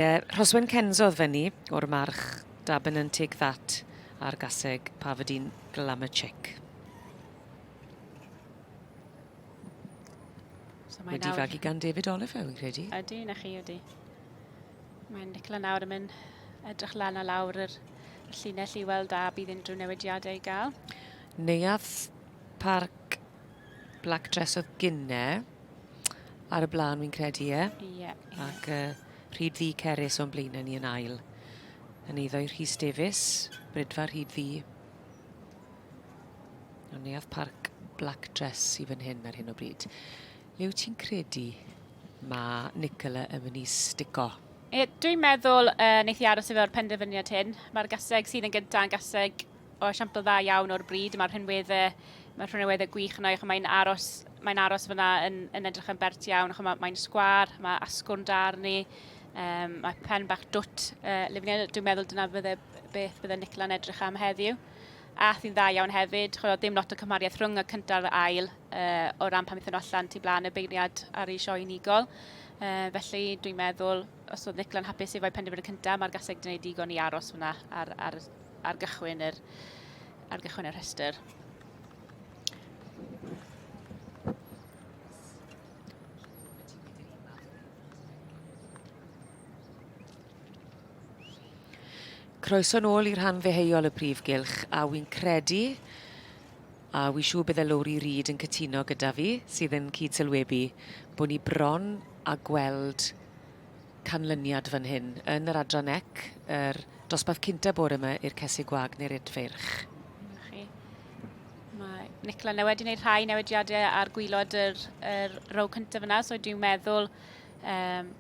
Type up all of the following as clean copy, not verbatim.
Rhoswen Kenzo oedd fyny o'r march Dabin and Take That a'r gaseg Pafadine Glamour Chick. So mae Wedi nawr... fagu gan David Oliver, wy'n credu. Ydy, na chi, ydy. Mae Nicola nawr yn mynd edrych lan a lawr yr llinell i weld a bydd unrhyw newidiadau i gael. Neuadd Parc Black Dress oedd gynne ar y blaen, wy'n credu, ie? Ie. Ac uh, Rhyd Ddu Cerys o'n blaenau ni yn ail. Yn eiddo i Rhys Davies, Brydfa Rhyd Ddu. Ond Neuadd Parc Black Dress i fan hyn ar hyn o bryd. Le wyt ti'n credu mae Nicola yn mynd i stico? E, dwi'n meddwl uh, wneith i aros efo'r penderfyniad hyn. Mae'r gaseg sydd yn gyntaf yn gaseg o esiampl dda iawn o'r bryd. Mae'r rhinweddau, mae'r rhinweddau gwych yna. Mae'n aros, mae'n aros fyna yn, yn edrych yn bert iawn. Mae, mae'n sgwâr, mae asgwrn da arni, um, mae pen bach dwt uh, lifniau. Dwi'n meddwl dyna bydde, beth bydde Nicola'n edrych am heddiw. A hi'n dda iawn hefyd, ch'od, ddim lot o cymhariaeth rhwng y cyntaf a'r ail uh, o ran pan aethon nhw allan tu blaen y beirniad ar ei sioe unigol. Uh, felly dwi'n meddwl, os oedd Nicola'n hapus efo'i penderfyniad cyntaf, mae'r gaseg wedi gwneud digon i aros fyna ar, ar ar gychwyn yr, ar gychwyn y rhestr. Croeso nôl i'r rhan ddeheuol y prif gylch a wy'n credu a wi siŵr bydde Lowri Reid yn cytuno gyda fi sydd yn cyd-sylwebu bod ni bron a gweld canlyniad fan hyn yn yr adran ec, yr dosbarth cynta bore yma i'r cesig gwag neu'r edfeirch. Chi. Mae Nicola ne wedi gwneud rhai newidiadau ar gwylod yr, yr row cyntaf yna, so dwi'n meddwl um,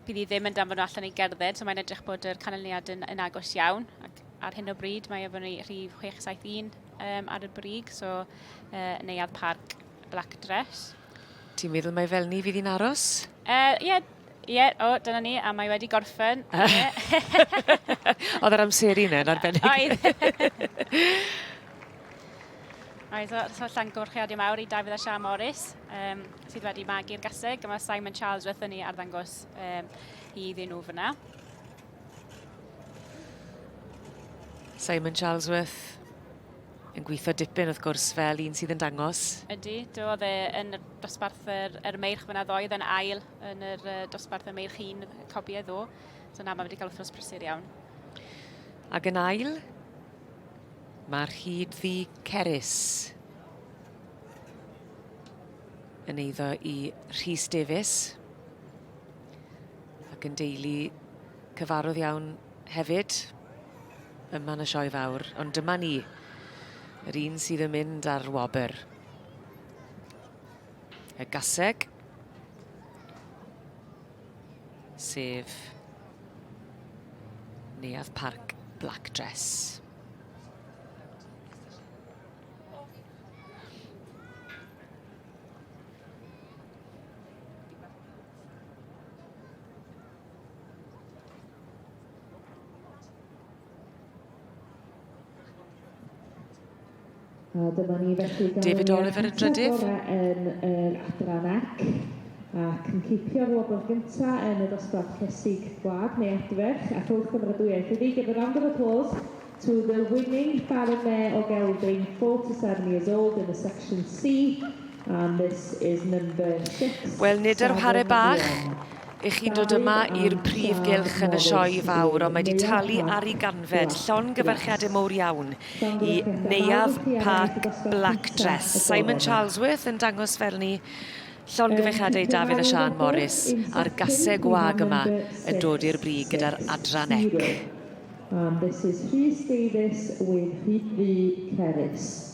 bydd hi ddim yn danfon nhw allan i gerdded, so mae'n edrych bod yr canlyniad yn, yn agos iawn. Ac ar hyn o bryd mae efo ni rhif 671 um, ar y brig, so uh, Neuadd Parc Black Dress. Ti'n meddwl mai fel ni fydd hi'n aros? Ie, uh, yeah, Ie, yeah, o, dyna ni, a mae wedi gorffen. Oedd yr amseru yna yn arbennig. Oedd. Oedd, so, so llongyfarchiadau mawr i Dafydd a Sian Morris, um, sydd wedi magu'r gaseg. A mae Simon Charlesworth yn ei arddangos um, i iddyn nhw fyna. Simon Charlesworth yn gweithio dipyn wrth gwrs fel un sydd yn dangos. Ydy, do, oedd e yn dosbarth yr, yr meirch fyna ddoe, oedd e'n ail yn yr uh, dosbarth y meirch un cobiau ddo. So na, mae wedi cael wythnos prysur iawn. Ac yn ail, mae'r hyd ddi Ceris yn eiddo i Rhys Davies ac yn deulu cyfarwydd iawn hefyd yma yn y sioe fawr. Ond dyma ni, yr un sydd yn mynd ar wobr. Y gaseg, sef Neuadd Parc Black Dress. A dyma ni felly David Oliver yn drydydd. Yn yr adran ac ac yn cipio'r wobr gyntaf yn y dosbarth cesig gwag neu adferch a rhowch gymeradwyaeth iddi. Give a round of applause to the winning Farren Mare o Gelding, 47 years old in the section C. And this is number 6. Wel, nid ar whare bach i chi'n dod yma i'r prif gylch yn y sioe fawr, ond mae wedi talu ar ei ganfed. Llongyfarchiadau mowr iawn i Neuadd Parc Black Dress. Simon Charlesworth yn dangos fel ni llongyfarchiadau i Dafydd a Siân Morris a'r gaseg wag yma yn dod i'r brig gyda'r adran ec. And this is Rhys Davies with Rhyd Ddu Ceris.